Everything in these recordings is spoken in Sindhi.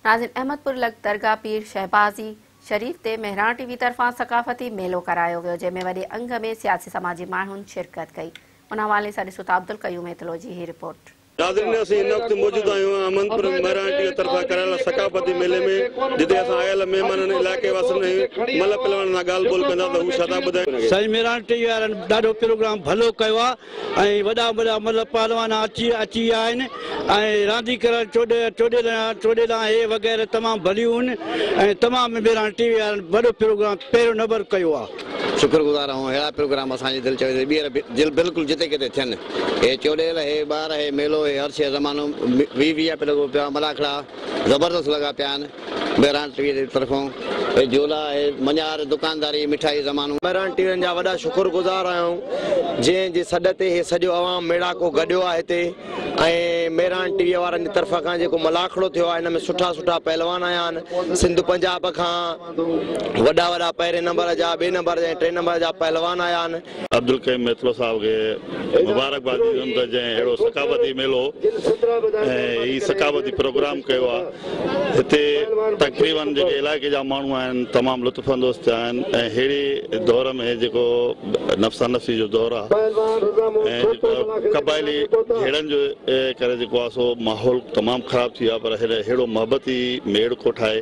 ناظرين احمدپور لڳ درگاهه پير شهبازي شريف تي مهراڻ ٽي وي طرفان ثقافتي ميلو ڪرايو ويو، جنهن ۾ وڏي انگ ۾ سياسي سماجي ماڻهن شرڪت ڪئي. ان حوالي سان ڏسو ٿا عبدالقيوم ميتلو جي هي رپورٽ. ناظرين اسين هن وقت موجود آهيون احمدپور ۾ مهراڻ ٽي وي طرفان ڪرايل ثقافتي ميلي ۾، جتي اسان آيل مهمانن، علائقي واسين ۽ ملهه پهلوانن سان ڳالهه ٻولهه ڪندا ته هو ڇا ٿا ٻڌائين. سائين مهراڻ ٽي وي وارن ڏاڍو پروگرام ڀلو ڪيو آ ۽ وڏا وڏا ملهه پهلوان اچي اچي ويا آهن ۽ رانديگر چوڏ چوڏيلا چوڏيلا هي وغيره تمام ڀليون هن ۽ تمام مهراڻ ٽي وي وارن وڏو پروگرام پهريون نمبر ڪيو آ. شڪر گذار آهون اهڙا پروگرام اسان جي دل چوي ٿي ٻيهر به بلڪل جتي ڪٿي ٿين هي چوڏيل هي ٻار هي ميلو هي هر شي زمانو وي وي آء پي لڳو پيو آ ملاکڙا زبردست لڳا پيا آهن مهراڻ ٽي وي جي طرفون هي جهولا هي مڃار دڪانداري مٺائي زمانو. مهراڻ ٽي وي جا وڏا شڪر گذار آهيون جنهن جي سڏ تي هي سڄو عوام ميڙاڪو گڏيو آهي هتي ۽ مهراڻ ٽي وي وارن جي طرف کان جيڪو ملاکڙو ٿيو آهي ان ۾ سٺا سٺا پهلوان آيا آهن سنڌ پنجاب کان وڏا وڏا پهرين نمبر جا ٻئي نمبر جا ۽ ٽئين نمبر جا پهلوان آيا آهن. عبدالقيوم ميتلو صاحب کي مبارڪباد ڏيندم ته جنهن اهڙو ثقافتي ميلو ۽ هي ثقافتي پروگرام ڪيو آهي. هتي تقريبن جيڪي علائقي جا ماڻهو آهن تمام لطف اندوز ٿيا آهن ۽ ههڙي دور ۾ جيڪو نفسا نفسي جو دور آهي ۽ جيڪو قبائلي جهيڙن جو ڪري جيڪو آهي سو ماحول تمام خراب ٿي ويو آهي پر ههڙو محبتي ميڙ ڪوٺائي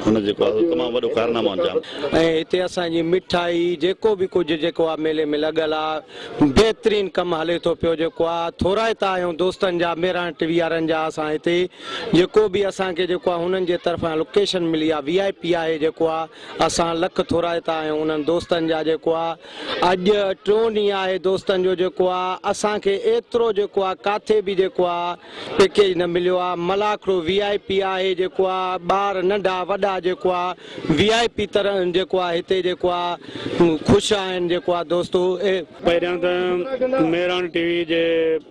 هن جيڪو آهي سو تمام وڏو ڪارنامو انجام. ۽ هتي اسان جي مٺائي جيڪو به ڪجهه جيڪو آهي ميلي ۾ لڳل آهي بهترين ڪم هلي ٿو پيو جيڪو آ ٿورائتا آهيون دوستن جا مهراڻ ٽي وي وارن جا اسان هتي جيڪو به اسان کي جيڪو آ هنن جي طرفان لوڪيشن ملي آ وي آء پي آهي جيڪو آ اسان لک ٿورائتا آهيون انهن دوستن جا جيڪو آ اڄ ٽيون ڏينهن آهي دوستن جو جيڪو آ اسان کي ايترو جيڪو آ ڪاٿي به جيڪو آ پيڪيج نه مليو آ ملاکڙو وي آء پي آهي جيڪو آ ٻار ننڍا وڏا جيڪو آ وي آء پي طرح جيڪو آ هتي جيڪو آ خوش آهن جيڪو آ دوستو. پهريان ته مهراڻ ٽي وي جي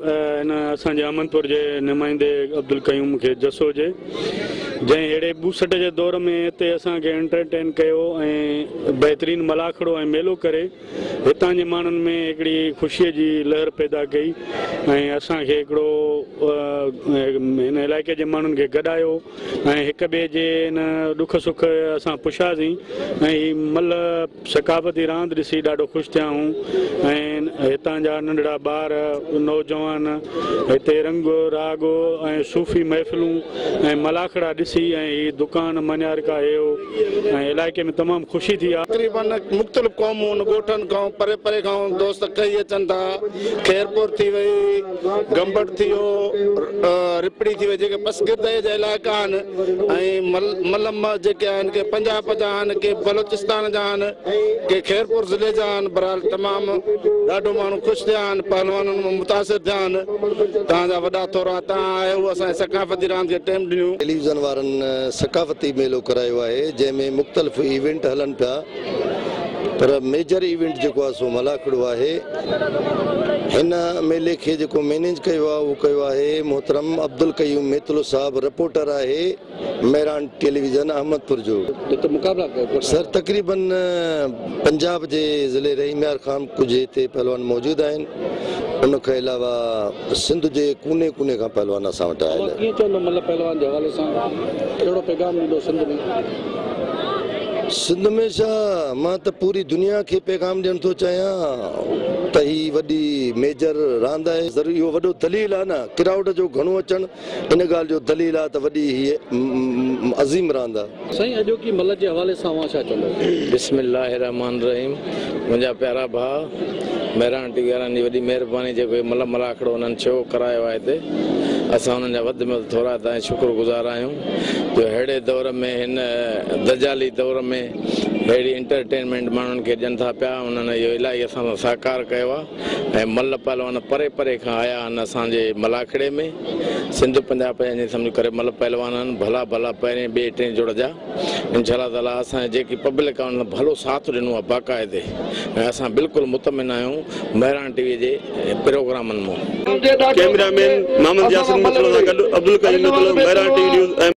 هن اسان جي احمدپور جي نمائندي عبدالقيوم کي جس هجي جنهن ههڙي ٻوسٽ جي دور ۾ هتي اسان کي انٽرٽين ڪيو ۽ بهترين ملاکڙو ۽ ميلو ڪري هتان جي ماڻهن ۾ هڪڙي خوشيء جي لهر پيدا ڪئي ۽ اسان کي هڪڙو هن علائقي جي ماڻهن کي گڏايو ۽ هڪ ٻئي جي ان ڏک سک اسان پڇياسين ۽ هي ملهه ثقافتي راند ڏسي ڏاڍو خوش ٿيا آهيون ۽ هتان جا ننڍڙا ٻار نوجوان هتي رنگ راڳ ۽ صوفي محفلون ۽ ملاکڙا ڏسي ۽ هي دڪان مڃارڪا هيو ۽ علائقي ۾ تمام خوشي ٿي آ. تقريبن مختلف قومون ڳوٺن کان پري پري کان دوست ڪهي اچن ٿا خيرپور ٿي وئي گمبٽ ٿي ويو رپڙي ٿي وئي جيڪي پسگردائي جا علائقا آهن ۽ ملم جيڪي آهن ڪي پنجاب جا آهن ڪي بلوچستان جا آهن ڪي خيرپور ضلعي جا آهن بهرحال تمام ڏاڍو ماڻهو خوش ٿيا آهن پهلوانن مان متاثر ٿيا آهن توهان جا وڏا ٿورا توهان آيو اسان جي ثقافتي راند کي ٽيم ڏنيون. ٽيليويزن وارن ثقافتي ميلو ڪرايو آهي جنهن ۾ مختلف ايونٽ هلن پيا پر ميجر ايونٽ جيڪو آهي سو ملاکڙو آهي هن ميلي کي جيڪو مينيج ڪيو آهي اهو ڪيو آهي محترم عبدالقيوم ميتلو صاحب رپورٽر آهي مهراڻ ٽيليويزن احمدپور جو. سر تقريبن پنجاب جي ضلعي رحيم يار خان ڪجهه هتي پهلوان موجود آهن ان کان علاوه سنڌ جي ڪوني ڪوني کان پهلوان اسان وٽ آيل آهن. ڪيئن چوندو ملهه پهلوان جي حوالي سان ڪهڙو پيغام ڏيندو سنڌ ۾؟ سنڌ ۾ ڇا مان ته پوري دنيا کي پيغام ڏيڻ ٿو چاهيان ته هي وڏي ميجر راند آهي. ضرور اهو وڏو دليل آهي نه ڪرائوڊ جو گهڻو اچڻ ان ڳالهه جو دليل آهي ته وڏي هي عظيم راند آهي. سائين اڄوڪي ملهه جي حوالي سان اوهان ڇا چوندو؟ بسم الله الرحمٰن الرحيم منهنجا پيارا ڀاء مهراڻ ٽي وي وارن جي وڏي مهرباني جيڪو هي ملهه ملاکڙو انهن شو ڪرايو آهي هتي اسان انهن جا وڌ ۾ وڌ ٿورائتا ۽ شڪر گذار آهيون جو ههڙي دور ۾ هن دجالي دور ۾ ههڙي انٽرٽينمينٽ ماڻهن کي ڏين ٿا پيا انهن اهو الاهي اسان سان سهڪار ڪيو آهي ۽ ملهه پهلوان پري پري کان آيا آهن اسان جي ملاکڙي ۾ سنڌ پنجاب جا ائين سمجهه ڪري ملهه پهلوان آهن ڀلا ڀلا پهرين ٻئي ٽئين جوڙ جا انشاء الله تعالي اسان جي جيڪي پبلڪ آهي ان ڀلو ساٿ ڏنو آهي باقاعدي ۽ اسان بلڪل مطمئن آهيون مهراڻ ٽي وي جي پروگرامن مون. ڪئميرا مين محمد ياسين متلو سان گڏ Abdulqayyum Mitlo, Mehran T V news.